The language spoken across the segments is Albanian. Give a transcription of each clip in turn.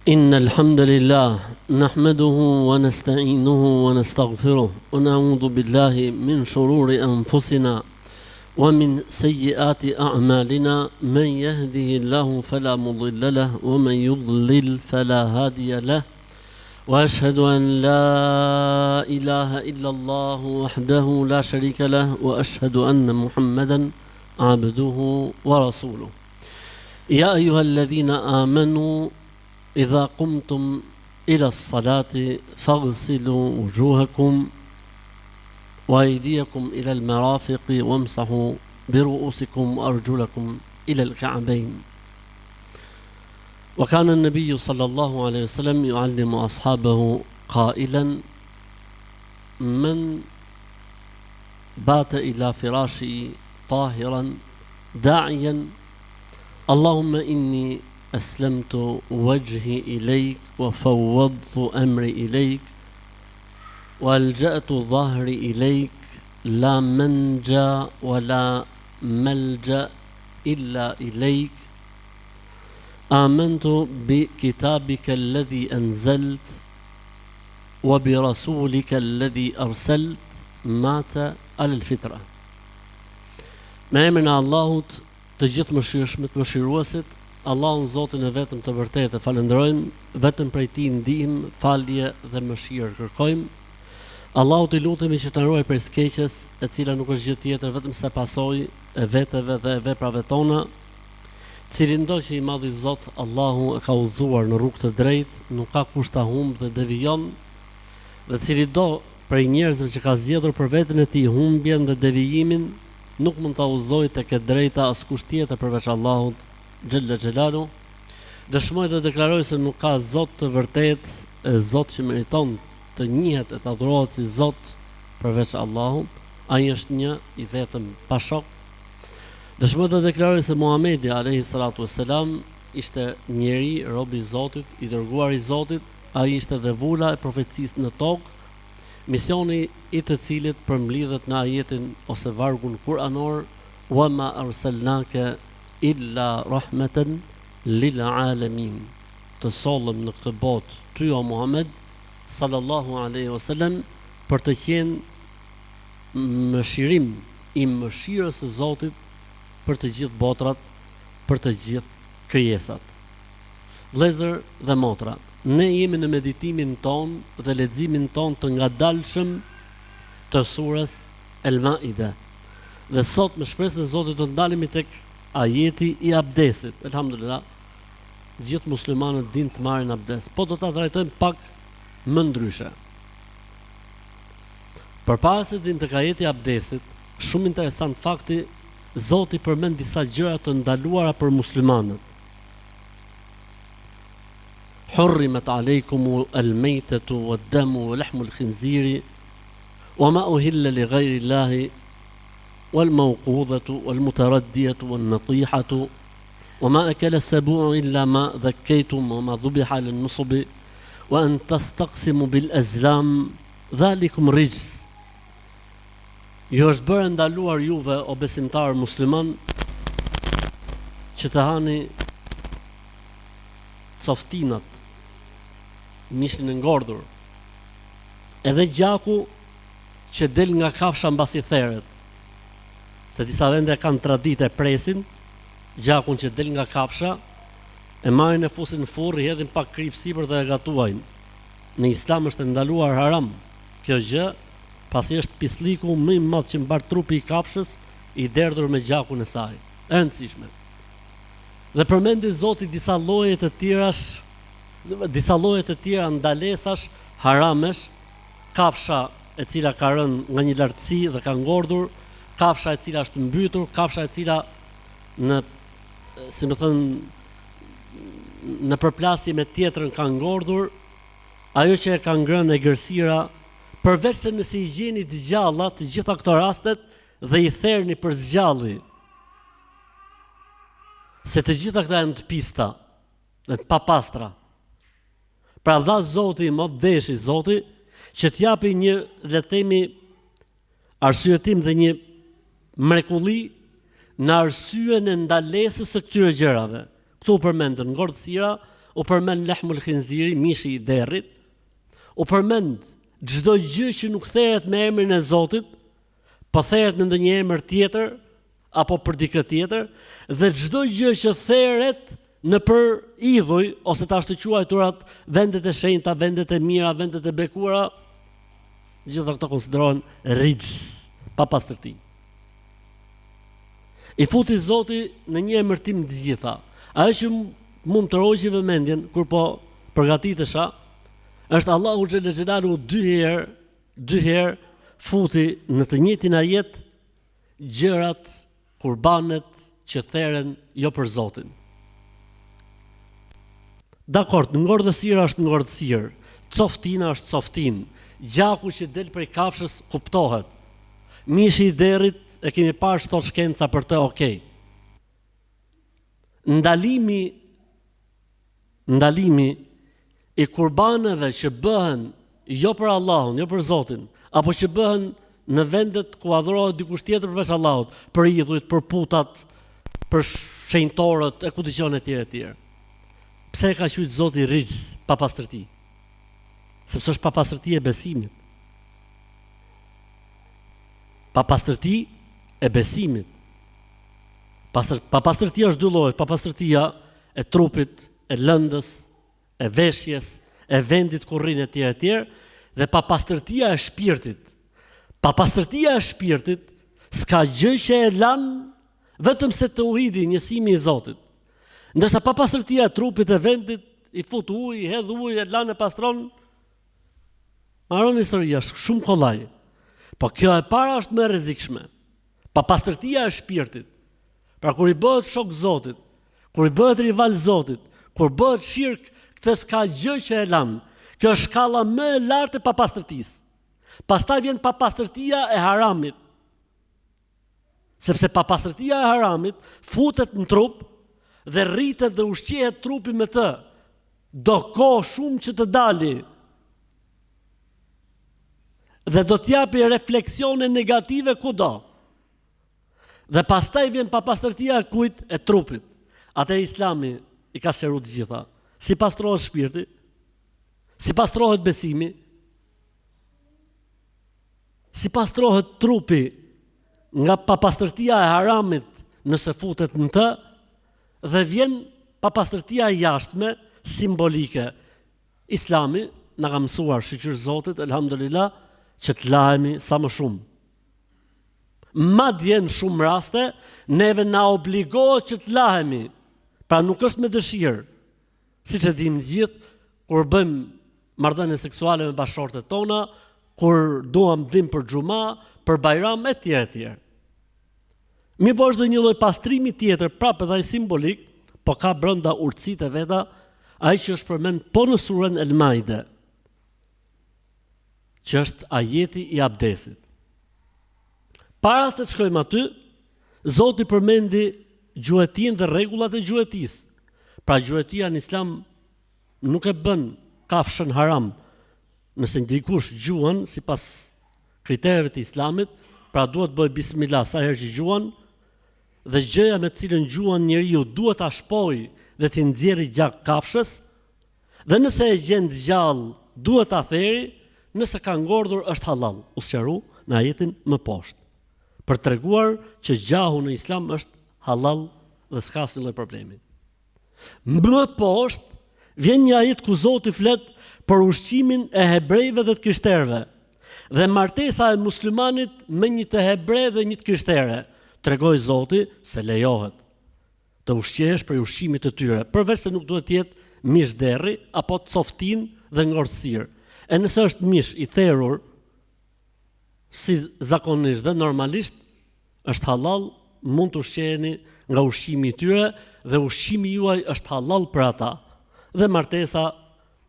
إن الحمد لله نحمده ونستعينه ونستغفره ونعوذ بالله من شرور أنفسنا ومن سيئات أعمالنا من يهده الله فلا مضل له ومن يضلل فلا هادي له وأشهد أن لا إله إلا الله وحده لا شريك له وأشهد أن محمدا عبده ورسوله يا أيها الذين آمنوا إذا قمتم إلى الصلاة فاغسلوا وجوهكم وأيديكم إلى المرافق وامسحوا برؤوسكم وأرجلكم إلى الكعبين وكان النبي صلى الله عليه وسلم يعلم أصحابه قائلا من بات إلى فراشه طاهرا داعيا اللهم إني أسلمت وجهي إليك وفوضت أمري إليك والجأت ظهري إليك لا منجا ولا ملجأ إلا إليك آمنت بكتابك الذي أنزلت وبرسولك الذي أرسلت مات على الفطرة Me emrin e Allahut, të Gjithëmëshirshmit, Mëshiruesit, Allahun Zotin e vetëm të vërtetë e falënderojmë, vetëm prej Tij ndihmë, falje dhe mëshirë kërkojmë. Allahut i lutemi që të na ruajë prej së keqes, e cila nuk është gjë tjetër vetëm se pasojë e veteve dhe e veprave tona. Cilindo që i Madhi Zot, Allahu, e ka udhëzuar në rrugë të drejtë, nuk ka kush ta humbë dhe devijon, dhe cilido prej njerëzve që ka zgjedhur për veten e tij humbjen dhe devijimin, nuk mund ta udhëzojë tek e drejta askush tjetër përveç Allahut, xhelle xhelaluhu. Dëshmoj dhe deklaroj se nuk ka Zot të vërtetë e Zot që meriton të njihet e të adhurohet si Zot përveç Allahut, Ai është një, i vetëm, pa shok. Dëshmoj dhe deklaroj se Muhamedi, alejhi salatu ue selam, ishte njeri, rob i Zotit, i dërguar i Zotit, ai ishte dhe vula e profecisë në tokë, misioni i të cilit përmblidhet në ajetin ose vargun kuranor Wa ma arsalnake illa rahmeten lil alemin Të sollëm në këtë botë ty o Muhamed sallallahu alejhi wa sallam për të qenë mëshirim i mëshirës së Zotit për të gjithë botrat, për të gjithë krijesat. Vëllezër dhe motra, ne jemi në meditimin tonë dhe leximin tonë të ngadalshëm të sures El Maide. Dhe sot me shpresën e Zotit do të ndalemi tek ajeti i abdesit. Elhamdulillah, gjithë muslimanët dinë të marrin abdes, po do ta trajtojmë pak më ndryshe. Përpara se të vijmë tek ajeti i abdesit, shumë interesant fakti, Zoti përmend disa gjëra të ndaluara për muslimanët. Hurrimet alejkumu el mejtetu wed demu we lahmul khinziri wa ma uhille li gajri Allahi wal mawqudhetu wal mutaraddietu wan natihatu wa ma akala sabu'u illa ma dhakkejtum wa ma dhubiha alen nusubi wa an tastaqsimu bil azlam dhalikum rijs Ju është bërë e ndaluar juve o besimtarë muslimanë që të hani coftinat, mishin e ngordhur, edhe gjaku që del nga kafsha mbasi theret. Se disa vende e kanë traditë e presin gjakun që del nga kafsha, e marrin e fusin në furrë, i hedhin pak kripë sipër dhe e gatuajnë. Në Islam është e ndaluar haram kjo gjë, pasi është pislliku më i madh që mbart trupi i kafshës i derdhur me gjakun e saj. E rëndësishme. Dhe përmendi Zoti disa lloje të tjerash, disa lloje të tjera ndalesash, haramesh, kafsha e cila ka rënë nga një lartësi dhe ka ngordhur, kafsha e cila është mbytur, kafsha e cila në, si me thënë, në përplasje me tjetrën ka ngordhur, ajo që e ka ngrënë egërsira, përveç se nëse i gjeni të gjalla të gjitha këto rastet dhe i therni për së gjalli, se të gjitha këta janë të pista dhe të papastra. Pra dha Zoti i madh deshi Zoti që të japi një le të themi arsyetim dhe një mrekulli në arsyen e ndalesës së këtyre gjërave. Këtu u përmendën ngordhësira, U përmend lahmul khinziri, mishi i derrit. U përmend çdo gjë që nuk theret me emrin e Zotit, po theret në ndonjë emër tjetër apo për dikë tjetër dhe çdo gjë që theret nëpër idhuj ose të ashtuquajturat vendet e shenjta, vendet e mira, vendet e bekuara, gjitha këto konsiderohen rixhs, papastërti. I futi Zoti në një emërtim të gjitha. Ajo që mu më tërhoqi vëmendjen kur po përgatitesha, është Allahu xhele xhelaluhu dy herë, dy herë futi në të njëjtin ajet gjërat, kurbanet që theren jo për Zotin. Dakord, ngordhësira është ngordhësirë, coftina është coftinë, gjaku që del prej kafshës kuptohet. Mishi i derrit e kemi parë ç'thotë shkenca për të, ok. Ndalimi ndalimi i kurbaneve që bëhen jo për Allahun, jo për Zotin, apo që bëhen në vendet ku adhurohet dikush tjetër përveç Allahut, për idhujt, për putat, për shenjtorët e ku di unë etj etj. Pse e ka quajtur Zoti rixhs, papastërti? Sepse është papastërti e besimit. Papastërti e besimit. Pastër, papastërtia është dy lloje, papastërtia e trupit, e lëndës, e veshjes, e vendit ku rrin etj etj dhe papastërtia e shpirtit. Papastërtia e shpirtit s'ka gjë që e lan vetëm se teuhidi, njësimi i Zotit. Ndërsa papastërtia e trupit e vendit i fut ujë, i hedh ujë, e lan e pastron. Mbaron historia, është shumë kollaj. Po kjo e para është më e rrezikshme. Papastërtia e shpirtit. Pra kur i bëhet shok Zotit, kur i bëhet rival Zotit, kur bëhet shirk, këtë s'ka gjë që e lan. Kjo është shkalla më e lartë e papastërtisë. Pastaj vjen papastërtia e haramit. Sepse papastërtia e haramit futet në trup dhe rritet dhe ushqehet trupi me të. Do kohë shumë që të dali. Dhe do të japi refleksione negative kudo. Dhe pastaj vjen papastërtia e kujt e trupit. Atëherë Islami i ka sqaruar të gjitha. Si pastrohet shpirti? Si pastrohet besimi? Si pastrohet trupi nga papastërtia e haramit nëse futet në të dhe vjen papastërtia e jashtme simbolike. Islami na ka mësuar shyqyr Zotit, elhamdulillah, që të lahemi sa më shumë. Madje në shumë raste, neve na obligohet që të lahemi. Pra nuk është me dëshirë. Siç e dimë të gjithë, kur bëjmë marrëdhënie seksuale me bashkëshortet tona, kur duam të vim për xhuma, për bajram etj etj. Mirëpo është dhe një lloj pastrimi tjetër, prapë edhe ai simbolik, po ka brenda urtësitë e veta, ai që është përmend po në suren El Maide, që është ajeti i abdesit. Para se të shkojmë aty, Zoti përmendi gjuetinë dhe rregullat e gjuetisë. Pra gjuetia në Islam nuk e bën kafshën haram. Nëse dikush gjuan sipas kritereve të Islamit, pra duhet të bëjë bismillah sa herë që gjuan dhe gjëja me të cilën gjuan njeriu duhet ta shpojë dhe t'i nxjerrë gjak kafshës, Dhe nëse e gjen të gjallë, duhet ta theri, nëse ka ngordhur është hallall, u sqaru në ajetin më poshtë. Për të treguar që gjahu në Islam është hallall dhe s'ka asnjë lloj problemi. Më poshtë vjen një ajet ku Zoti flet për ushqimin e hebrejve dhe të krishterëve dhe martesa e muslimanit me një të hebre dhe një të krishtere. Tregoi Zoti se lejohet. të ushqehesh prej ushqimit të tyre, përveç se nuk duhet të jetë mish derri apo coftinë dhe ngordhësirë. E nëse është mish i therur si zakonisht dhe normalisht është hallall, mund të ushqeheni nga ushqimi i tyre dhe ushqimi juaj është hallall për ata. Dhe martesa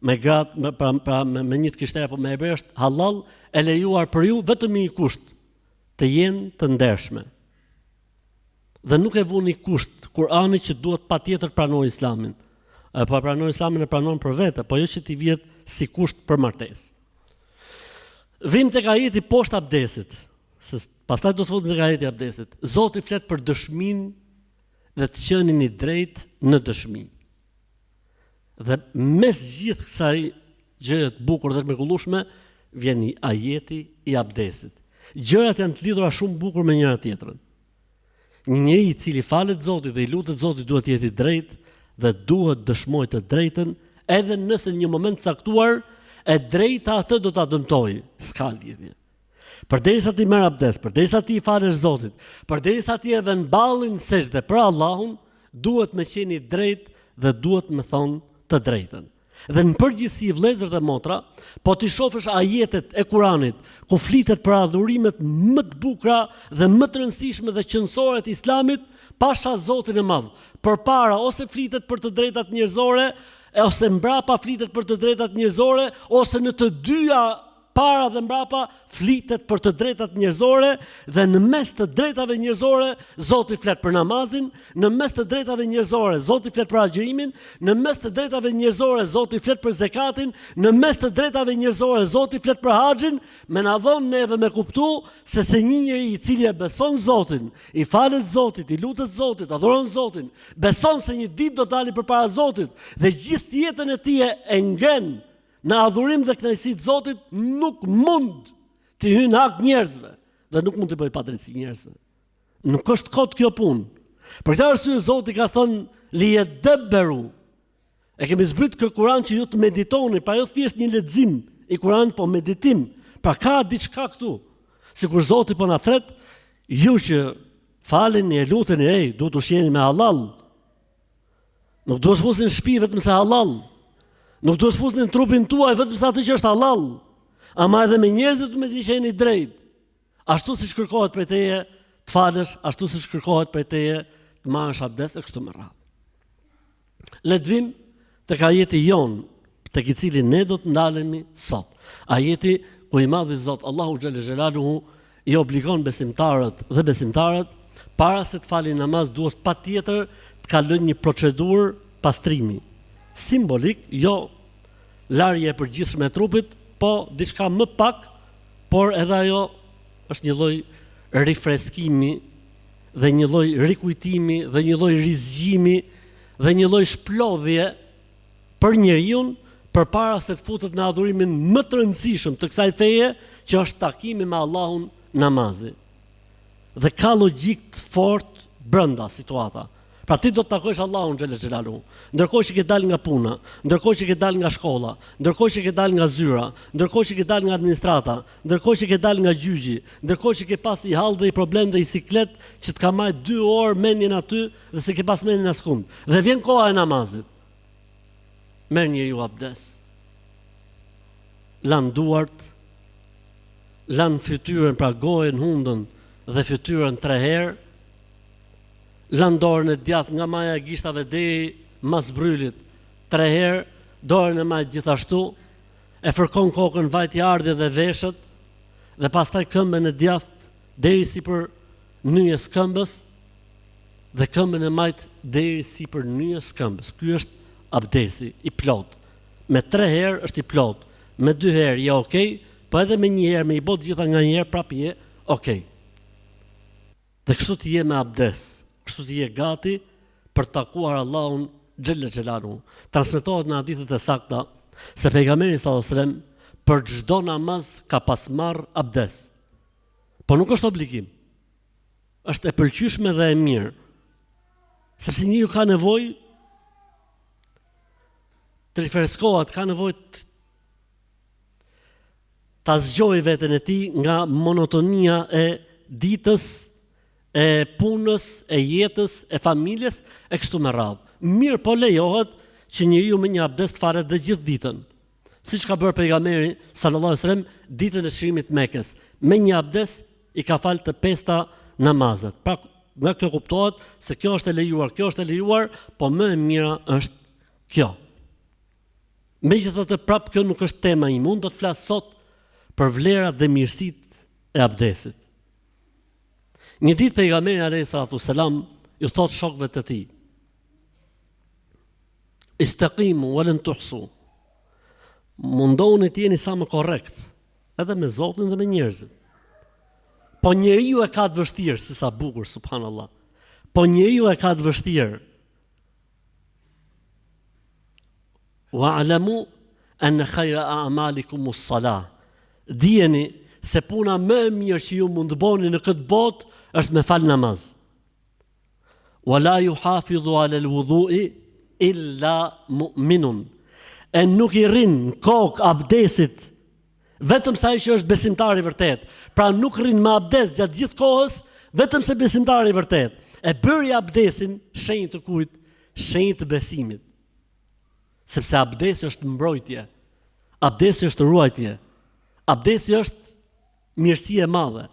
me gratë, me, pra, pra me, me një të krishterë apo me hebre është hallall e lejuar për ju vetëm me një kusht, të jenë të ndershme. Dhe nuk e vuni kusht Kur'ani që duhet patjetër të pranojë Islamin. E po e pranon Islamin e pranon për vete, po jo që t'i vihet si kusht për martesë. Vim tek ajeti poshtë abdesit, se pastaj do të futem tek ajeti i abdesit. Zoti flet për dëshminë dhe të qenin i drejtë në dëshmi. Dhe mes gjithë kësaj gjëje të bukur dhe të mrekullueshme vjen ajeti i abdesit. Gjërat janë të lidhura shumë bukur me njëra tjetrën. Një njeri i cili falet Zotit dhe i lutet Zotit duhet të jetë i drejtë dhe duhet të dëshmojë të drejtën edhe nëse në një moment të caktuar e drejta atë do ta dëmtojë, s'ka lidhje. Përderisa ti merr abdes, përderisa ti i falesh Zotit, përderisa ti e vën ballin në sexhde për Allahun, duhet me qenë i drejtë dhe duhet me thonë të drejtën. Dhe në përgjithësi vëllezër dhe motra, po t'i shofësh ajetet e Kuranit, ku flitet për adhurimet më të bukura dhe më të rëndësishme dhe qenësore të Islamit, pasha Zotin e Madh. Përpara ose flitet për të drejtat njerëzore, ose mbrapa flitet për të drejtat njerëzore, ose në të dyja para dhe mbrapa flitet për të drejtat njerëzore dhe në mes të drejtave njerëzore Zoti flet për namazin, në mes të drejtave njerëzore Zoti flet për agjërimin, në mes të drejtave njerëzore Zoti flet për zekatin, në mes të drejtave njerëzore Zoti flet për haxhin, me na dhonë neve me kuptu se se një njeri i cili e beson Zotin, i falet Zotit, i lutet Zotit, adhuron Zotin, beson se një ditë do dali përpara Zotit dhe gjithë jetën e tij e ngren Në adhurim dhe kënaqësi të Zotit nuk mund t'i hyjë në hak njerëzve dhe nuk mund t'i bëjë padrejtësi njerëzve. Nuk është kot kjo punë. Për këtë arsye Zoti ka thënë li jedebberu. E kemi zbrit këtë Kur'an që ju të meditoni, pra jo thjesht një lexim i Kur'anit, po meditim. Pra ka diçka këtu. Sikur Zoti po na thret, ju që faleni e luteni, ej, duhet të ushqeheni me hallall. Nuk duhet të fusni në shtëpi vetëm se hallall. Nuk duhet të fusni në trupin tuaj vetëm se atë që është hallall. Ama edhe me njerëzit duhet të jeni drejt. Ashtu siç kërkohet prej teje të falësh, ashtu siç kërkohet prej teje të marrësh abdes e kështu me radhë. Le të vim tek ajeti jonë, tek i cili ne do të ndalemi sot. Ajeti ku i madhi Zot Allahu xhele xhelaluhu i obligon besimtarët dhe besimtaret para se të falin namaz duhet patjetër të kalojnë një procedurë pastrimi simbolik, jo larje e përgjithshme e trupit, po diçka më pak, por edhe ajo është një lloj rifreskimi dhe një lloj rikujtimi dhe një lloj rizgjimi dhe një lloj shplodhje për njeriun përpara se të futet në adhurimin më të rëndësishëm të kësaj feje, që është takimi me Allahun, namazi. Dhe ka logjikë të fortë brenda situata. Pra ti do të takosh Allahun xhele xhelaluhu, ndërkohë që ke dalë nga puna, ndërkohë që ke dalë nga shkolla, ndërkohë që ke dalë nga zyra, ndërkohë që ke dalë nga administrata, ndërkohë që ke dalë nga gjyqi, ndërkohë që ke pas i hall dhe i problem dhe i siklet që të ka majt dy orë mendjen aty dhe s'e ke pas mendjen askund. Dhe vjen koha e namazit. Merr njeriu abdes. Lan duart, lan fytyrën, pra gojën, hundën dhe fytyrën tre herë. Lan dorën e djathtë nga maja e gishtave deri mas brylit tre herë, dorën e majtë gjithashtu, e fërkon kokën vajtje ardhje dhe veshët dhe pastaj këmbën e djathtë deri sipër nyjes këmbës dhe këmbën e majtë deri sipër nyjes këmbës. Ky është abdesi i plotë. Me tre herë është i plotë, me dy herë je okay, po edhe me një herë me i bo të gjitha nga një herë prapë je okay. Dhe kështu ti je me abdes, kështu ti je gati për të takuar Allahun xhelle xhelaluhu. Transmetohet në hadithet e sakta se pejgamberi sallallahu alajhi wasallam për çdo namaz ka pas marr abdes. Po nuk është obligim. Është e pëlqyeshme dhe e mirë. Sepse njeriu ka nevojë të rifreskohet, ka nevojë të ta zgjojë veten e tij nga monotonia e ditës, e punës, e jetës, e familjes e kështu me radhë. Mirëpo lejohet që njeriu me një abdes të falet dhe gjithë ditën. Siç ka bërë pejgamberi sallallahu alajhi wasallam ditën e çlirimit të Mekës, me një abdes i ka falë të pesta namazet. Pra nga kjo kuptohet se kjo është e lejuar, kjo është e lejuar, po më e mira është kjo. Megjithatë prapë kjo nuk është tema ime. Unë do të flas sot për vlerat dhe mirësitë e abdesit. Një ditë pejgamberi alayhi salatu selam ju thotë shokëve të tij: Istaqimu wa lan tuhsu. Mundohuni të jeni sa më korrekt, edhe me Zotin dhe me njerëzit. Po njeriu e ka të vështirë, si sa bukur, subhanallah. Po njeriu e ka të vështirë. Wa'lamu anna khayra a'malikum as-salah. Dijeni se puna më e mirë që ju mund të bëni në këtë botë është me fal namaz. Wa la yuhafidhu ala al-wudhu'i illa mu'minun. E nuk i rrin në kokë abdesit vetëm se ai që është besimtar i vërtetë. Pra nuk rrin me abdes gjatë gjithë kohës, vetëm se besimtari i vërtetë. E bëri abdesin shenjë të kujt? Shenjë të besimit. Sepse abdesi është mbrojtje. Abdesi është ruajtje. Abdesi është mirësi e madhe.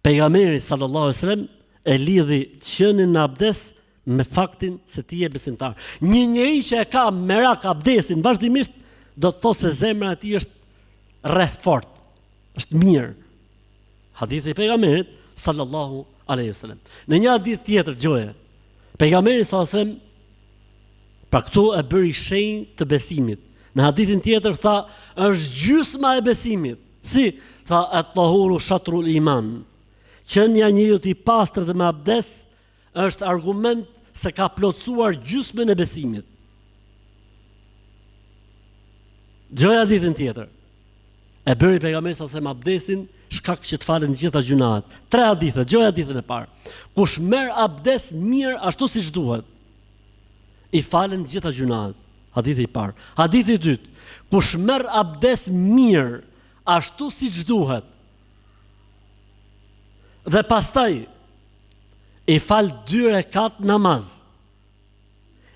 Pejgamberi sallallahu alaihi wasallam e lidhi qenien në abdes me faktin se ti je besimtar. Një njeri që e ka merak abdesin vazhdimisht do të thotë se zemra e tij është rreh fort, është mirë. Hadithi i pejgamberit sallallahu alaihi wasallam. Në një hadith tjetër dëgjoje. Pejgamberi sallallahu alaihi wasallam pra këtu e bëri shenjë të besimit. Në hadithin tjetër tha është gjysma e besimit. Si tha at-tahuru shatrul iman. Qenia e njeriut i pastër dhe me abdes është argument se ka plotësuar gjysmën e besimit. Dëgjoje hadithin tjetër. E bëri pejgamberi sallallahu alajhi wasallam abdesin shkak që të falen të gjitha gjynahet. Tre hadithe, dëgjoje hadithin e parë. Kush merr abdes mirë ashtu siç duhet, i falen të gjitha gjynahet. Hadithi i parë. Hadithi i dytë, kush merr abdes mirë ashtu siç duhet, dhe pastaj i fal dy rekat namaz,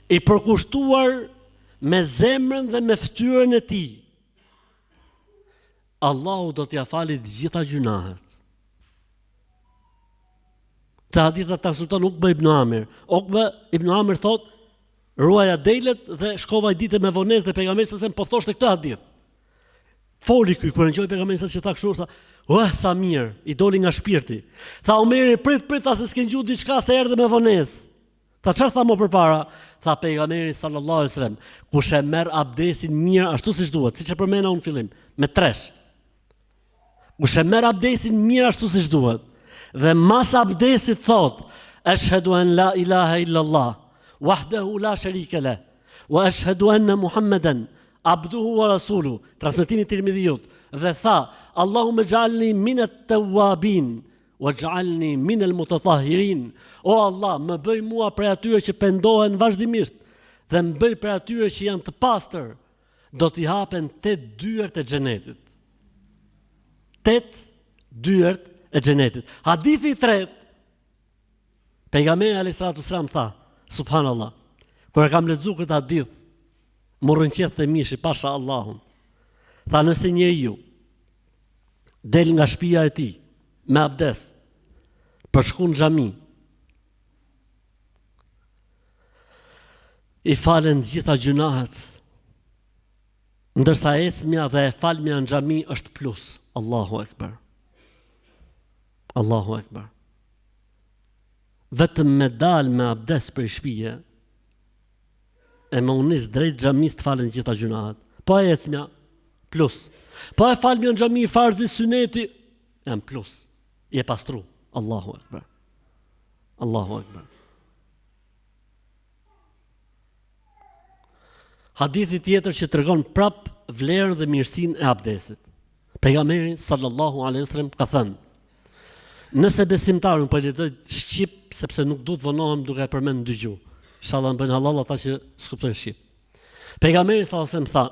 i përkushtuar me zemrën dhe me fytyrën e tij, Allahu do t'ia fali të gjitha gjynahet. Këtë hadith e transmeton Ukbe ibn Amir. Ukbe ibn Amir thot, ruaja delet dhe shkova një ditë me vonesë dhe pejgamberi sallallahu alajhi wasallam po thoshte këtë hadith. Foli ky kur e ngjoi pejgamberi sa që tha kështu tha, "Ua sa mirë, i doli nga shpirti." Tha Omeri, "Prit, prit, tha se s'ke ngju diçka se erdhe me vonesë." Tha çfarë tha më përpara? Tha pejgamberi sallallahu alajhi wasallam, kush e merr abdesin mirë ashtu siç duhet, siç e përmenda unë në fillim, me tresh. Kush e merr abdesin mirë ashtu siç duhet dhe mas abdesit thot, eshhedu en la ilaha illa Allah, wahdahu la sharika leh, wa eshhedu enne Muhammeden abduhu wa rasuluhu, transmetimi i Tirmidhiut, dhe tha, Allahumme xhalni min et-tawabin, Waj'alni min al-mutatahhirin. O Allah, më bëj mua prej atyre që pendohen vazhdimisht dhe më bëj prej atyre që janë të pastër. Do t'i hapen tetë dyert e xhenetit. Tetë dyert e xhenetit. Hadithi i tretë Pejgamberi alayhi salatu wasalam tha, subhanallah, kur e kam lexuar këtë hadith, m'u rrënqethte mishi pasha Allahun. Tha nëse njeriu del nga shtëpia e tij me abdes për shku në xhami i falen të gjitha gjynahet ndërsa ecmja dhe e falmja në xhami është plus Allahu Ekber Allahu Ekber vetëm me dal me abdes prej shpije e me u nis drejt xhamisë të falen gjitha gjynahet. Po e ecmja, plus. Po e falmja në xhami farzi syneti, janë plus. Je pastru. Allahu Ekber. Allahu Ekber. Hadithi tjetër që tregon prap vlerën dhe mirësinë e abdesit. Pejgamberi sallallahu alaihi wasallam ka thënë: Nëse besimtari, unë po e lexoj shqip sepse nuk du të vonohem duke e përmend në dy gjuhë. Inshallah më bëjnë hallall ata që s'kuptojnë shqip. Pejgamberi sallallahu alaihi wasallam tha: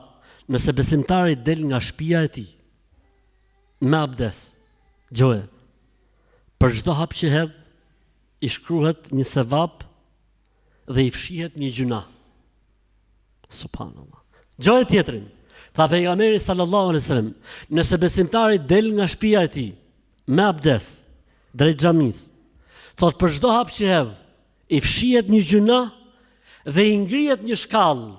Nëse besimtari del nga shtëpia e tij me abdes, dëgjoje, për çdo hap që hedh i shkruhet një sevap dhe i fshihet një gjynah. Subhanallah. Dëgjoje tjetrin. Tha pejgamberi sallallahu alaihi wasallam, nëse besimtari del nga shtëpia e tij me abdes drejt xhamisë, thotë për çdo hap që hedh, i fshihet një gjynah dhe i ngrihet një shkallë.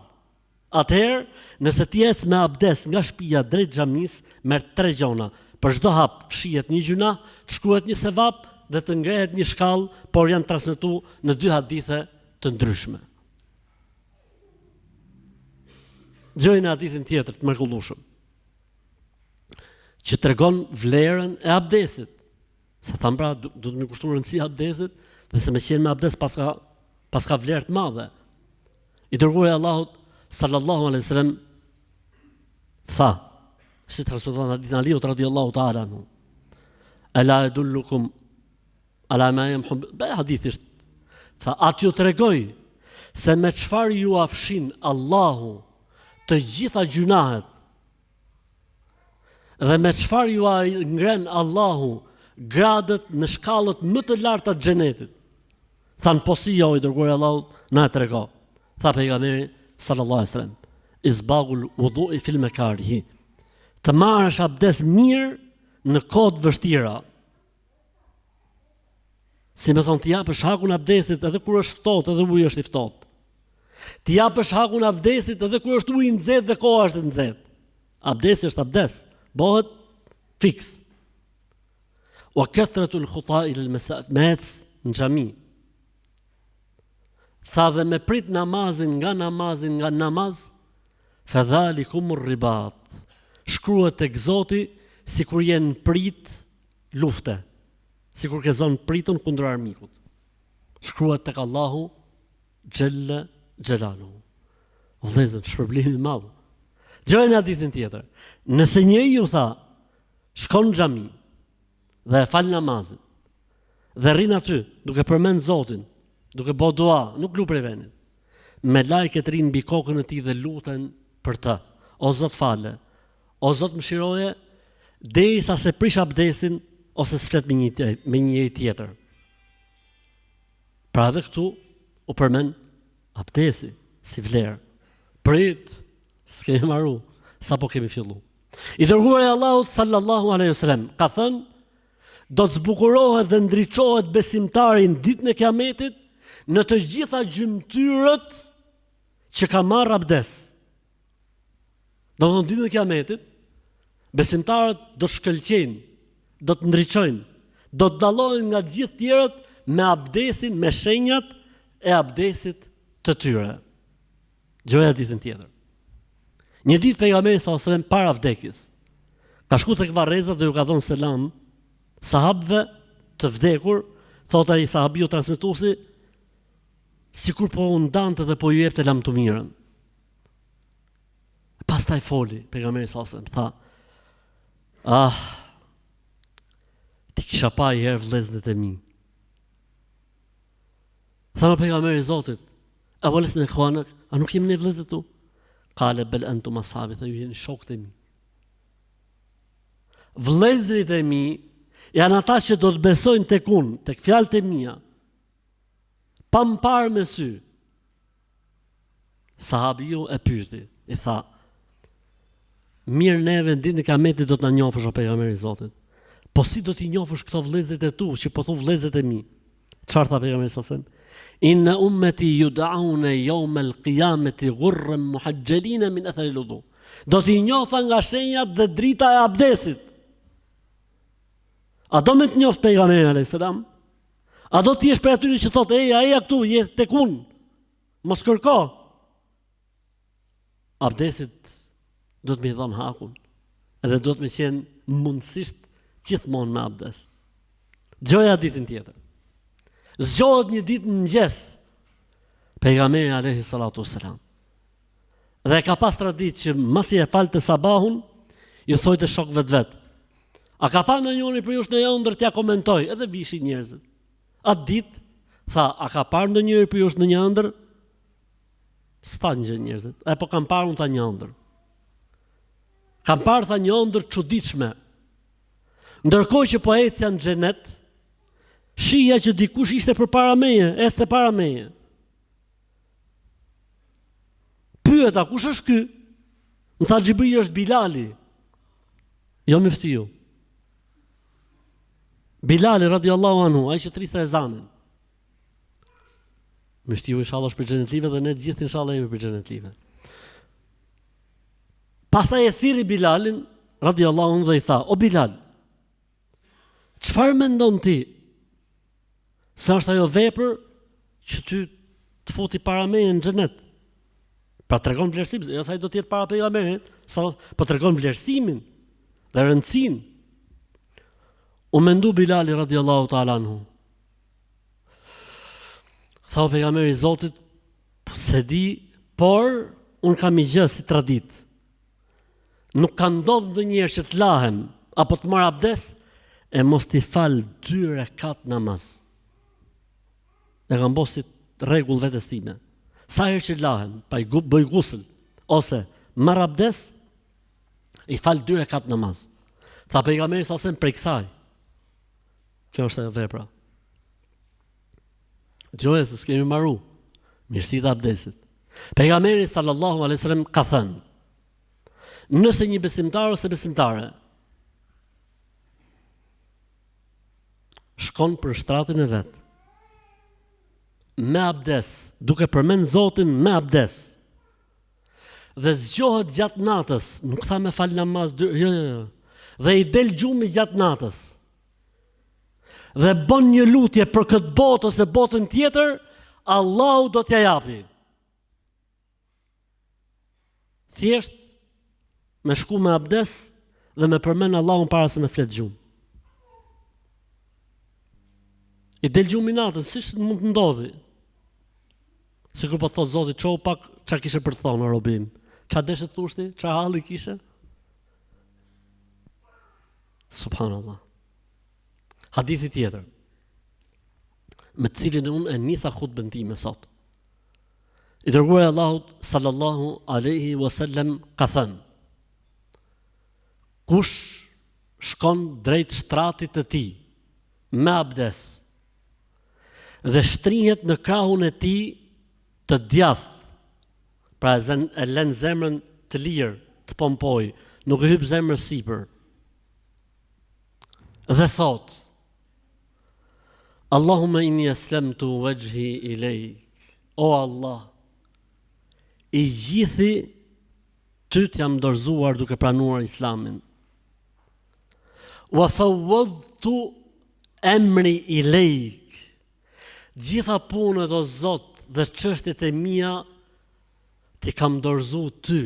Atëherë, nëse ti ec me abdes nga shtëpia drejt xhamisë, merr tre gjona. Për çdo hap fshihet një gjynah, të shkruhet një sevap dhe të ngrehet një shkallë, por janë transmetu në dy hadithe të ndryshme. Dëgjojeni hadithin tjetër të mrekullueshëm që tregon vlerën e abdesit. Se thamë pra, duhet me i kushtu rëndësi abdesit dhe se me qenë me abdes paska, paska vlerë të madhe. I dërguari i Allahut sallallahu alaihi wasallam tha, si transmetohet në hadithin e Aliut radiallahu ta'ala anhu, Ela edullukum ala ma jemhu, be hadithi është, tha, a t'ju tregoj se me çfarë jua fshin Allahu të gjitha gjynahet dhe me çfarë jua ngren Allahu gradët në shkallët më të larta të xhenetit. Thanë po si jo i dërguari i Allahut, na e trego. Tha pejgamberi sallallahu alaihi wasallam, isbagul wudu'i fil makarihi. Të marrësh abdes mirë në kohë të vështira. Si me thonë, t'i japësh hakun abdesit edhe kur është ftohtë, edhe uji është i ftohtë. T'i japësh hakun abdesit edhe kur është uji i nxehtë dhe koha është e nxehtë. Abdesi është abdes, bëhet fiks. Wa kathratul khuta ila al-masajid, me ec në xhami. Tha dhe me prit namazin nga namazin nga namaz, fa dhalikum ribat. Shkruhet tek Zoti sikur je në pritë lufte, sikur ke zonë pritën kundër armikut. Shkruhet tek Allahu xhelle xhelaluhu. Vëllezër, shpërblim i madh. Dëgjojeni hadithin tjetër. Nëse njeriu tha, shkon në xhami dhe e fal namazin dhe rrin aty duke përmend Zotin, duke bo dua, nuk lu prej vendit. Melajket rrinë mbi kokën e tij dhe luten për të. O Zot fale, o Zot mëshiroje, derisa s'e prish abdesin ose s'flet me një me një njeri tjetër. Pra edhe këtu u përmend abdesi si vlerë. Prit, s'kemi maru, sapo kemi fillu. I dërguari i Allahut sallallahu alaihi wasallam ka thënë do të zbukurohet dhe ndriçohet besimtari në ditën e Kiametit në të gjitha gjymtyrët që ka marrë abdes. Domethënë ditën e Kiametit, besimtarët do të shkëlqejnë, do të ndriçojnë, do të dallohen nga të gjithë tjerët me abdesin, me shenjat e abdesit të tyre. Dëgjoje hadithin tjetër. Një ditë pejgamberi sallallahu alajhi wasallam para vdekjes ka shku tek varrezat dhe ju ka dhënë selam sahabëve të vdekur, thotë ai sahabiu transmetuesi, sikur po u ndante dhe po ju jepte lamtumirën. Pastaj foli pejgamberi sallallahu alajhi wasallam, tha: "Ah, t'i kisha pa një herë vëllezërit e mi." Thanë pejgamberi i Zotit, "A walesna ikhwanak, a nuk jemi ne vëllezërit tu?" Kale bel antum ashabi, tha ju jeni shokët e mi. Vëllezërit e mi janë ata që do të besojnë tek unë, tek fjalët e mia. Pa më parë me sy. Sahabiu e pyeti, i tha: Mirë neve në ditën e Kiametit do të na njohësh o pejgamber i Zotit. Po si do t'i njohësh këto vëllezërit e tu që po thu vëllezërit e mi? Çfarë tha pejgamberi sallallahu alajhi wasallam? Inna ummati yud'auna yawm al-qiyamati ghurran muhajjalina min athari al-wudu. Do t'i njoh tha nga shenjat dhe drita e abdesit. A do me të njoft pejgamberin alayhis salam? A do të jesh prej atyre që thotë eja, eja këtu, je tek unë. Mos kërko. Abdesit duhet me i dhënë hakun. Edhe duhet me qenë mundësisht gjithmonë me abdes. Dëgjoje hadithin tjetër. Zgjohet një ditë në mëngjes pejgamberi alayhi salatu wasalam. Dhe e ka pas traditë që masi e falte sabahun, ju thojte shokëve të vet. A ka pa ndonjëri prej jush ndonjë ëndërr t'ja komentoj, edhe vishin njerëzit. Atë ditë tha, a ka parë ndonjëri prej jush ndonjë ëndërr? S'thanë gjë njerëzit. E po kam parë unë tha një ëndërr. Kam parë tha një ëndërr të çuditshme. Ndërkohë që po ecja në xhenet, shihja që dikush ishte përpara meje, ecte para meje. Pyeta, kush është ky? Më tha Xhibrili është Bilali. Jo myftiu. Bilali radiallahu anhu, ai që thriste ezanin. Myftiu inshallah është prej xhenetlive dhe ne të gjithë inshallah jemi prej xhenetlive. Pastaj e thirri Bilalin radiallahu anhu dhe i tha: "O Bilal, çfarë mendon ti se është ajo vepër që ty të futi para meje në xhenet?" Pra tregon vlerësim, jo se ai do të jetë para pejgamberit, sa po tregon vlerësimin dhe rëndësinë. U mendu Bilali radiallahu ta'ala anhu. Tha o pejgamberi i Zotit, po s'e di. Por, unë kam një gjë si traditë. Nuk ka ndodhë ndonjëherë që të lahem, apo të marr abdes, e mos t'i fal dy rekat namaz. E kam bo si rregull vetes time. Sa herë që lahem, pa i bëj gusël, ose marr abdes, i fal dy rekat namaz. Tha pejgamberi sa sem prej kësaj. Kjo është ajo vepra. Dëgjoje se s'kemi maru. Mirësitë e abdesit. Pejgamberi sallallahu alaihi wasallam ka thënë: Nëse një besimtar ose besimtare shkon për shtratin e vet me abdes, duke përmend Zotin me abdes. Dhe zgjohet gjatë natës, nuk tha me fal namaz, dy, jo, jo, jo. Dhe i del gjumi gjatë natës. Dhe bën një lutje për këtë botë ose botën tjetër, Allahu do t'ja japi. Thjesht me shku me abdes dhe me përmend Allahun para se me flet gjumë. I del gjumi natën, si mund të ndodhi? Sikur po thotë Zoti, çohu pak, ça kishe për të thonë, robi im? Ça deshe të thush ti? Ça halli kishe? Subhanallah. Hadithi tjetër, me të cilin unë e nisa hutben time sot. I dërguari i Allahut sallallahu alaihi wasallam ka thënë: Kush shkon drejt shtratit të tij me abdes dhe shtrihet në krahun e tij të djathtë, pra e zen e lën zemrën të lirë, të pompojë, nuk i hyp zemrës sipër. Dhe thotë: Allahumma inni aslamtu wajhi ilejk. O Allah, i gjithi ty të jam dorëzuar duke pranuar Islamin. Wa fawwadtu emri ilejk. Gjitha punët o Zot dhe çështjet e mia t'i kam dorëzu ty.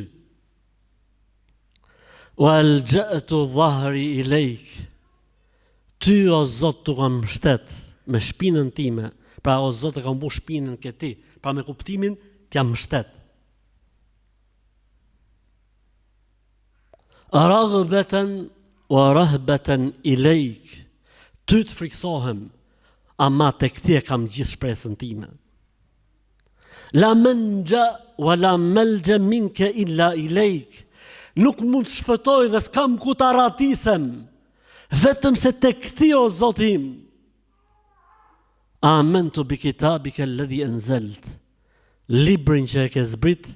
Wa alja'tu dhahri ilejk. Ty o Zot t'u kam mbështet me shpinën time, pra o Zot e kam vu shpinën ke ti, pra me kuptimin t'jam mbështet. Raghbeten wa rahbeten ilejk, ty të frikësohem, ama tek ti e kam gjithë shpresën time. La menxha wa la melxha minke illa ilejk, nuk mund të shpëtoj dhe s'kam ku të arratisem, vetëm se tek ti o Zoti im. Amentu bi kitabike alladhi anzalt. Librin që e ke zbrit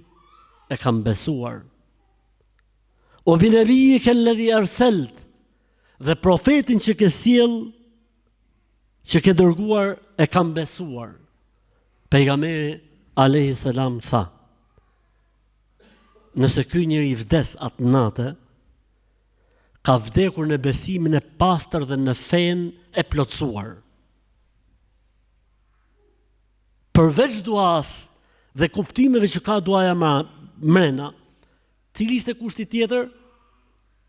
e kam besuar. Wa bi nabiyike alladhi arsalt. Dhe profetin që ke sjell që ke dërguar e kam besuar. Pejgamberi alayhi salam tha: Nëse ky njeri vdes atë natë, ka vdekur në besimin e pastër dhe në fenë e plotësuar. Përveç duas dhe kuptimeve që ka duaja mrena, cili ishte kushti tjetër?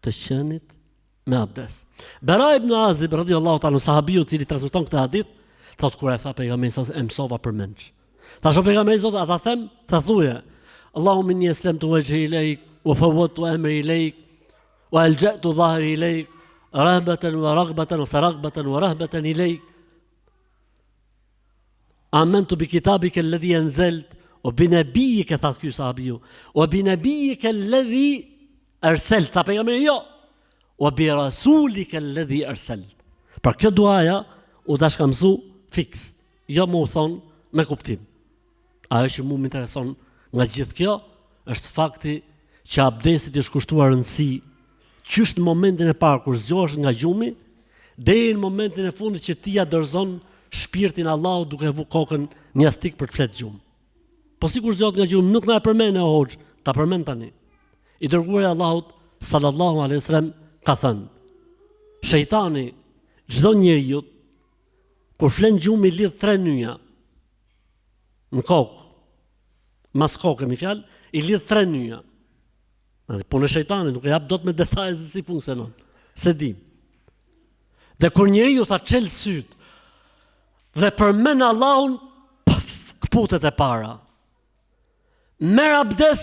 Të qenit me abdes. Bera ibn Azib radiallahu ta'ala sahabiu i cili transmeton këtë hadith, thot kur e tha pejgamberi sa e mësova përmendsh. Thashë o pejgamber i Zotit, a ta them? Tha thuje. Allahumma inni aslamtu wajhi ilayk wa fawwadtu amri ilayk wa alja'tu dhahri ilayk rahbatan wa raghbatan ose raghbatan wa rahbatan ilayk. Amantu bi kitabika alladhi anzalt wa bi nabiyyika tha ky sahabiu wa bi nabiyyika alladhi arsalt tha pejgamberi jo wa bi rasulika alladhi arsalt. Pra kjo duaja u dashka mësu fiks. Jo me u thonë me kuptim. Ajo që mu më intereson nga gjithë kjo është fakti që abdesit i është kushtuar rëndësi qysh në momentin e parë kur zgjohesh nga gjumi deri në momentin e fundit që ti ja dorëzon shpirtin Allahut duke e vu kokën në jastik për të flet gjumë. Po sikur zgjohet nga gjumi nuk na e përmend o hoxhë, ta përmend tani. I dërguari i Allahut sallallahu alaihi wasallam ka thënë: Shejtani çdo njeriu Kur flen gjumë i lidh tre nyja në kokë, mas koke me fjalë, i lidh tre nyja. Në punë e shejtanit, nuk e jap dot me detaje se si funksionon. S'e di. Dhe kur njeriu tha çel syt dhe përmend Allahun, paf, këputet e para. Merr abdes,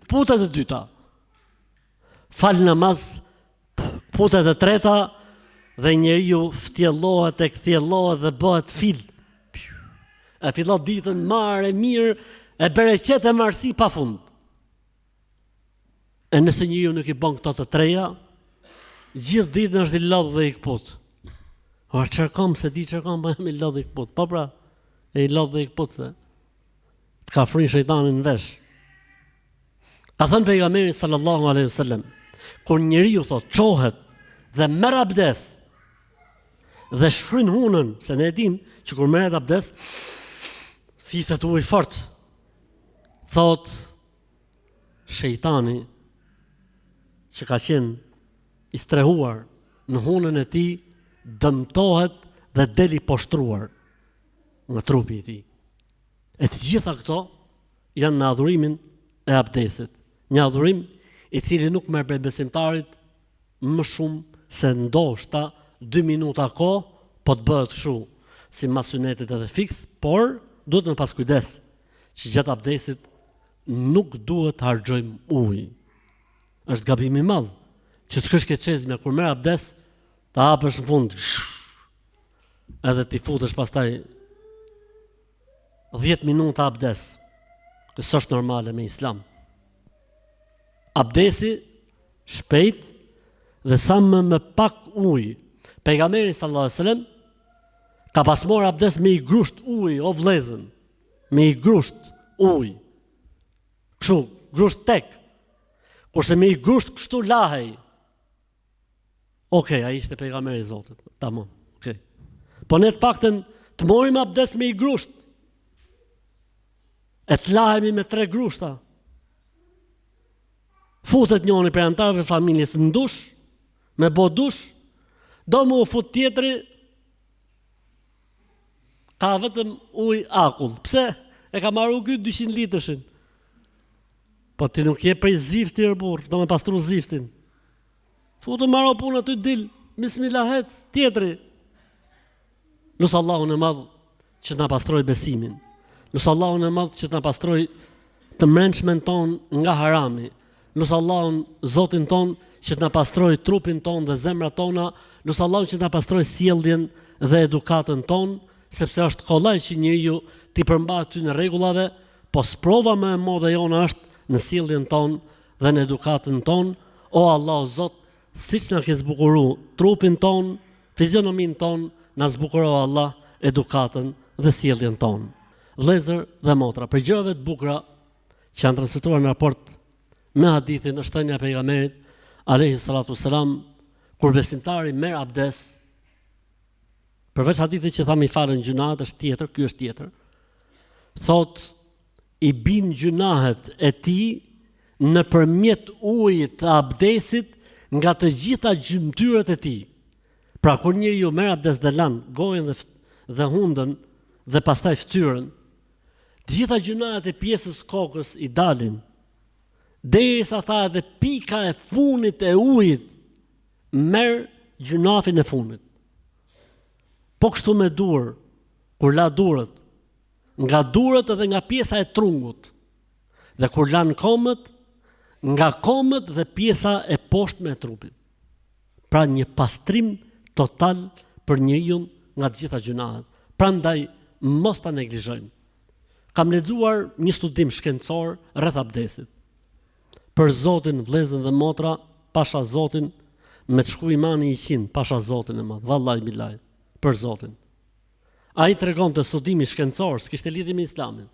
këputet e dyta. Fal namaz, këputet e treta dhe njeriu ftjellohet e kthjellohet dhe bëhet fil. E fillon ditën marë e mirë e bereqet e marësi pa fund. E nëse njeriu nuk i bën këto të treja, gjithë ditën është i lodhë dhe i këput. O, çfarë kam, s'e di çfarë kam, po jam i lodhë i këput. Po pra, e i lodhë dhe i këput se të ka fry shejtani në vesh. Ka thënë pejgamberi sallallahu alaihi wasallam, kur njeriu thotë çohet dhe merr abdes dhe shfryn hunën, se ne e dimë që kur merret abdes, thithet ujë fort. Thotë shejtani që ka qenë i strehuar në hunën e tij dëmtohet dhe del i poshtruar nga trupi i tij. E të gjitha këto janë në adhurimin e abdesit. Një adhurim i cili nuk merr prej besimtarit më shumë se ndoshta 2 minuta kohë, po të bëhet kështu simas synetit edhe fiks, por duhet me pas kujdes që gjatë abdesit nuk duhet të harxhojmë ujë. Është gabim i madh që të shkosh ke çezmja kur merr abdes, ta hapësh në fund. Edhe t'i futesh pastaj 10 minuta abdes. Kjo s'është normale me islam. Abdesi shpejt dhe sa më më pak ujë. Pejgamberi sallallahu alajhi wasallam ka pas marrë abdes me i grusht ujë o vllezën. Me i grusht ujë. Kështu, grusht tek. Kurse me i grusht kështu lahej. Okej, ai ishte pejgamberi i Zotit. Tamam. Okej. Po ne të paktën të morim abdes me i grusht. E të lahemi me tre grushta. Futet njoni prej anëtarëve familjes në dush, me bo dush, do me u fut tjetri, ka vetëm ujë akull. Pse? E ka maru ky 200 litërshin. Po ti nuk je prej zifti or burrë, do me pastru ziftin. Futu maro punë aty dil, bismillah hec, tjetri. Lus Allahun e madh që të na pastrojë besimin. Lus Allahun e madh që të na pastrojë të mrenshmen tonë nga harami. Lus Allahun, Zotin tonë, që të na pastrojë trupin tonë dhe zemrat tona. Lus Allahun që të na pastrojë sjelljen dhe edukatën tonë, sepse është kollaj që njeriu t'i përmbahet këtyre rregullave, po sprova më e madhe jona është në sjelljen tonë dhe në edukatën tonë. O Allah, o Zot, siç na ke zbukuru trupin tonë, fizionominë tonë, na zbukuro o Allah edukatën dhe sjelljen tonë. Vëllezër dhe motra, prej gjërave të bukura që janë transmetuar në raport me hadithin është thënia e pejgamberit alayhi salatu selam kur besimtari merr abdes përveç hadithit që thamë i falen gjynahet është tjetër, ky është tjetër. Thotë i bin gjynahet e tij nëpërmjet ujit të abdesit nga të gjitha gjymtyrët e tij. Pra kur njeriu merr abdes dhe lan gojën dhe dhe hundën dhe pastaj fytyrën, të gjitha gjynahet e pjesës kokës i dalin. Derisa tha edhe pika e funit e ujit merr gjynafin e funit. Po kështu me duar, kur la durët, nga durët edhe nga pjesa e trungut. Dhe kur lan komët, nga komët dhe pjesa e poshtme e trupit. Pra një pastrim total për njeriun nga të gjitha gjynahet. Prandaj mos ta neglizhojmë. Kam lexuar një studim shkencor rreth abdesit. Për Zotin, vëllezër dhe motra, pasha Zotin, me të shku imani 100, pasha Zotin e madh, vallahi billahi, për Zotin. Ai tregonte studimi shkencor, s'kishte lidhje me Islamin.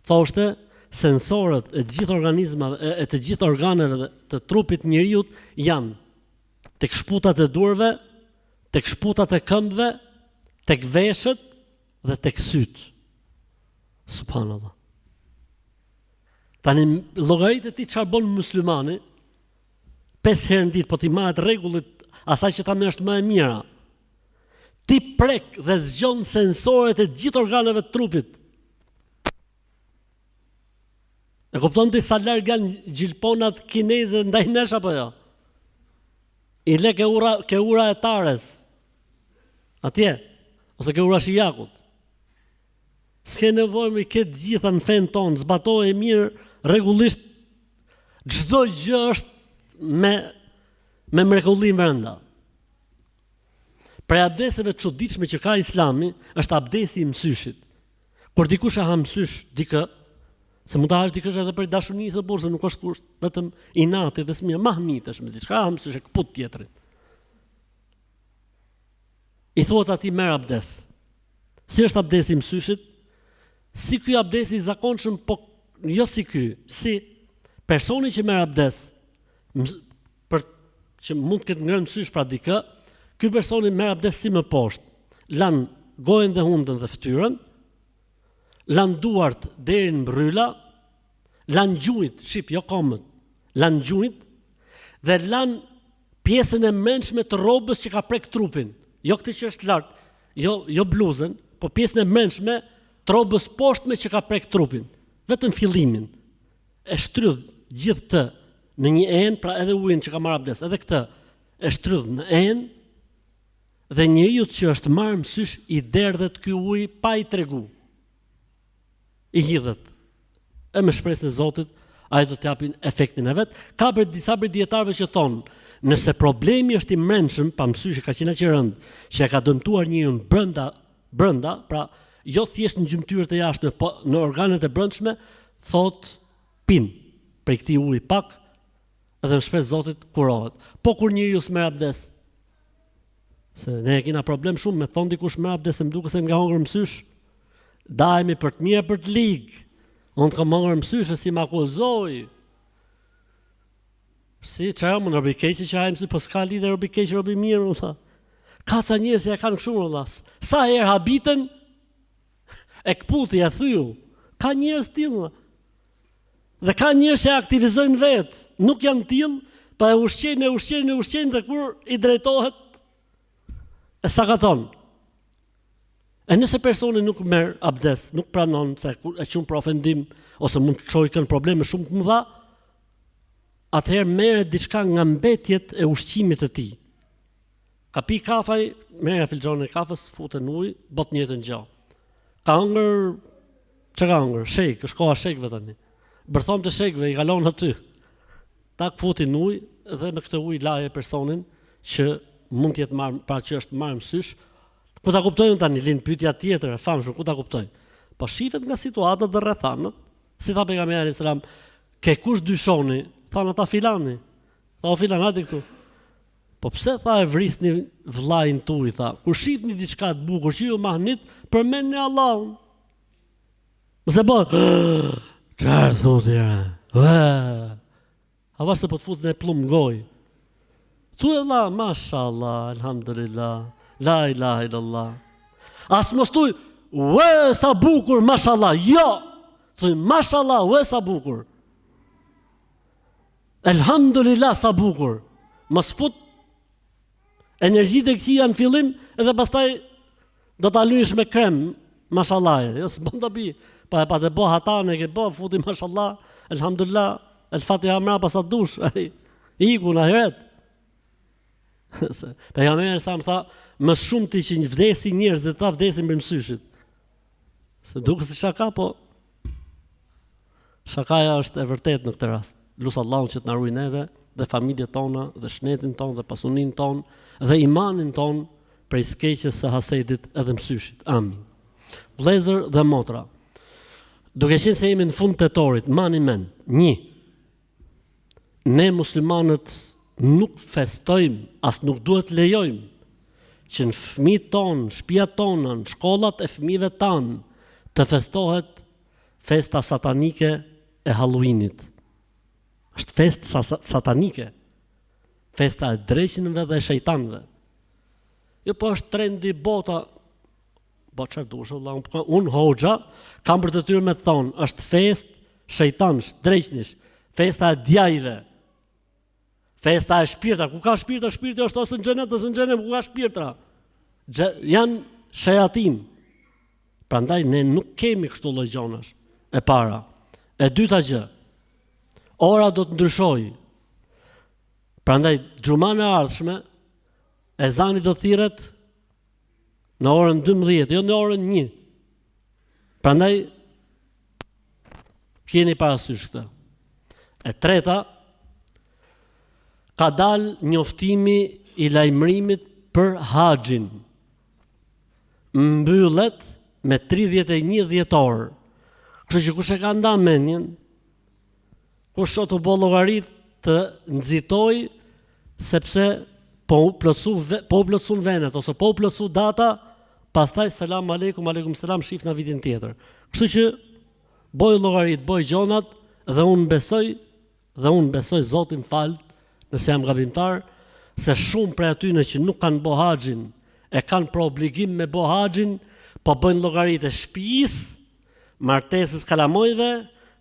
Thoshte sensorët e të gjithë organizmave e, e të gjithë organeve të trupit njeriut janë tek shputat e duarve, tek shputat e këmbëve, tek veshët dhe tek sytë. Subhanallah. Tani llogarite ti çfarë bën muslimani? Pesë herë në ditë po t'i mbahet rregullit asaj që thamë është më e mira. Ti prek dhe zgjon sensorët e gjithë organeve të trupit. E kupton ti sa larg janë gjilponat kineze ndaj nesh apo jo? I le ke ura, ke ura e Tares. Atje, ose ke ura Shijakut. S'ke nevojë më i ke të gjitha në fenë tonë, zbatoje mirë rregullisht. Çdo gjë është me me mrekulli brenda. Prej abdeseve të çuditshme që ka Islami është abdesi i mësyshit. Kur dikush e ha mësysh dikë, se mund ta hash dikësh edhe për dashuni së burrë, se nuk është kusht vetëm inati dhe smirë, mahnitesh me diçka, ha mësysh e këput tjetrin. I thuhet atij merr abdes. Si është abdesi i mësyshit? Si ky abdesi i zakonshëm, po jo si ky, si personi që merr abdes për që mund të ketë ngrënë mësysh pra dikë, ky personi merr abdes si më poshtë. Lan gojën dhe hundën dhe fytyrën, lan duart deri në bërryla, lan gjunjët, shif, jo komët, lan gjunjët dhe lan pjesën e mbrendshme të rrobës që ka prek trupin, jo këtë që është lart, jo jo bluzën, po pjesën e mbrendshme të rrobës poshtme që ka prek trupin, vetëm fillimin. E shtrydh gjithë këtë në një enë, pra edhe ujin që ka marrë abdes, edhe këtë e shtrydh në enë dhe njeriut që është marrë mësysh i derdhet ky ujë pa i tregu. I hidhet. E me shpresën e Zotit, ai do të japin efektin e vet. Ka për disa prej dijetarëve që thonë, nëse problemi është i mbrendshëm, pa mësyshi ka qenë aq i rëndë, që e ka dëmtuar njeriun brenda brenda, pra jo thjesht në gjymtyrët e jashtme, po në organet e brendshme, thotë pin prej këtij uji pak dhe në shpresë Zotit kurohet. Po kur njeriu s'merr abdes, se ne e kena problem shumë me thonë dikush merr abdes se më duket se më ka hongër mësysh. Dahemi për të mirë për të ligë. Unë të kam hongër mësysh e si më akuzoi. Si, ça jam unë robi keq që ha mësysh, po s'ka lidhje robi keq, robi mirë, unë tha. Ka ca njerëz që e kanë kështu vëlla. Sa herë habiten e këputi e thyu. Ka njerëz të tillë. Dhe ka njerëz që e aktivizojnë vetë, nuk janë të tillë, pa po e ushqejnë, e ushqejnë, e ushqejnë dhe kur i drejtohet e sakaton. E nëse personi nuk merr abdes, nuk pranon se e quan për ofendim ose mund të çojë në probleme shumë të mëdha, atëherë merret diçka nga mbetjet e ushqimit të tij. Ka pi kafe ai, merrja filxhanin e kafes, fute në ujë, bën të njëjtën gjë. Ka hëngër, çka ka hëngër? Shejk, është koha shejkëve tani. Bërthomë të shejkëve i kalon aty. Tak futi në ujë dhe me këtë ujë laje personin që mund të jetë marrë, pra që është marrë mësysh. Ku ta kuptojnë tani lind pyetja tjetër e famshme, ku ta kuptojnë? Po shifet nga situatat dhe rrethanat, si tha pejgamberi alayhis salam, ke kush dyshoni? Thanë ata filani. Tha o filan hajde këtu. Po pse tha e vrisni vëllain tuaj tha, kur shihni diçka të bukur që ju mahnit, përmendni Allahun. Mos e bën. Çfarë thotë ja? A se po të fut një plumb në gojë. Thuj vëlla, mashallah, alhamdulillah, la ilaha illallah. As mos thuj, ue sa bukur, mashallah. Jo. Thuj mashallah, ue sa bukur. Elhamdulillah sa bukur. Mos fut energjitë e këqija në fillim edhe pastaj do ta lysh me krem, mashallah. Jo s'bën dobi. Pa e pa të bë hatanë e ke bë, futi mashallah, elhamdulillah, el Fatiha mrapa sa dush. Iku në ahiret. Pejgamberi sa më tha, më shumti që vdesin njerëzit, tha vdesin prej mësyshit. Se duket si shaka, po Shakaja është e vërtetë në këtë rast. Lus Allahun që të na ruajë neve dhe familjet tona dhe shnetin tonë dhe pasuninë tonë dhe imanin tonë prej së keqes së hasedit edhe mësyshit. Amin. Vëllezër dhe motra, duke qenë se jemi në fund të tetorit, mani mend, një, ne muslimanët nuk festojmë, as nuk duhet të lejojmë që në fëmijët tonë, në shtëpiat tona, në shkollat e fëmijëve tanë të festohet Festa satanike e Halloweenit. Është festë sa satanike. Festa e dreqinëve dhe e shejtanëve. Jo po është trendi bota. Po çfarë dush vëlla, unë po, unë hoxha kam për detyrë me të thonë, është festë shejtanësh, dreqnish, festa e djajve. Festa e shpirtra, ku ka shpirtra, shpirti është ose në xhenet ose në xhehenem, ku ka shpirtra? Xhe, janë shejatin. Prandaj ne nuk kemi kështu lloj gjonash. E para. E dyta gjë. Ora do të ndryshojë. Prandaj xhumanë e ardhshme ezani do të thirret në orën 12, jo në orën 1. Prandaj keni parasysh këtë. E treta, ka dal njoftimi i lajmërimit për haxhin. Mbyllet me 31 dhjetor. Kështu që kush e ka nda mendjen, kush o tu bo llogarit të nxitoj sepse po u plotsu po u plotsun venet ose po u plotsu data, pastaj selam aleikum aleikum selam shifna vitin tjetër. Kështu që boj llogarit, boj gjonat dhe unë besoj dhe unë besoj Zoti m'falt nëse jam gabimtar se shumë prej atyne që nuk kanë bo haxhin e kanë për obligim me bo haxhin, po bëjnë llogaritë e shtëpisë, martesës kalamojve,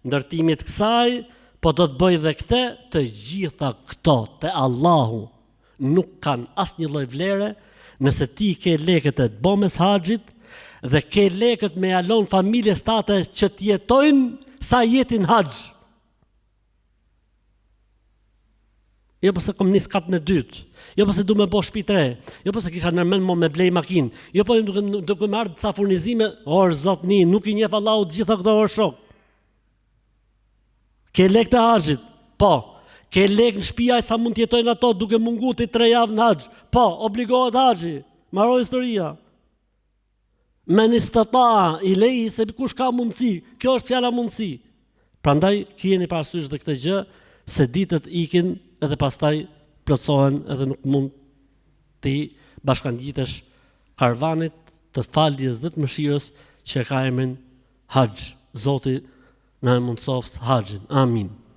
ndërtimit kësaj, po do të bëj dhe këte, të gjitha këto te Allahu nuk kanë asnjë lloj vlere, nëse ti ke lekët e të bomes haxhit dhe ke lekët me ja lon familjes tate që të jetojnë sa jeti n'haxh. Jo po se kom nis katën e dytë. Jo po se du me bo shtëpi të re. Jo po se kisha nërmend mo me blej makinë. Jo po duke duke marrë ca furnizime, or zotni, nuk i njeh Allahu të gjitha këto or shok. Ke lek të haxhit? Po. Ke lek në shtëpi aq sa mund të jetojnë ato duke mungu ti tre javë në haxh? Po, obligohet haxhi. Mbaroi historia. Men istata'a ilejhi se kush ka mundësi, kjo është fjala mundësi. Prandaj kijeni parasysh dhe këtë gjë se ditët ikin edhe pastaj plotësohen edhe nuk mund t'i bashkangjitesh karvanit të faljes dhe të mëshirës që e ka emrin Haxh. Zoti na e mundësoftë haxhin. Amin.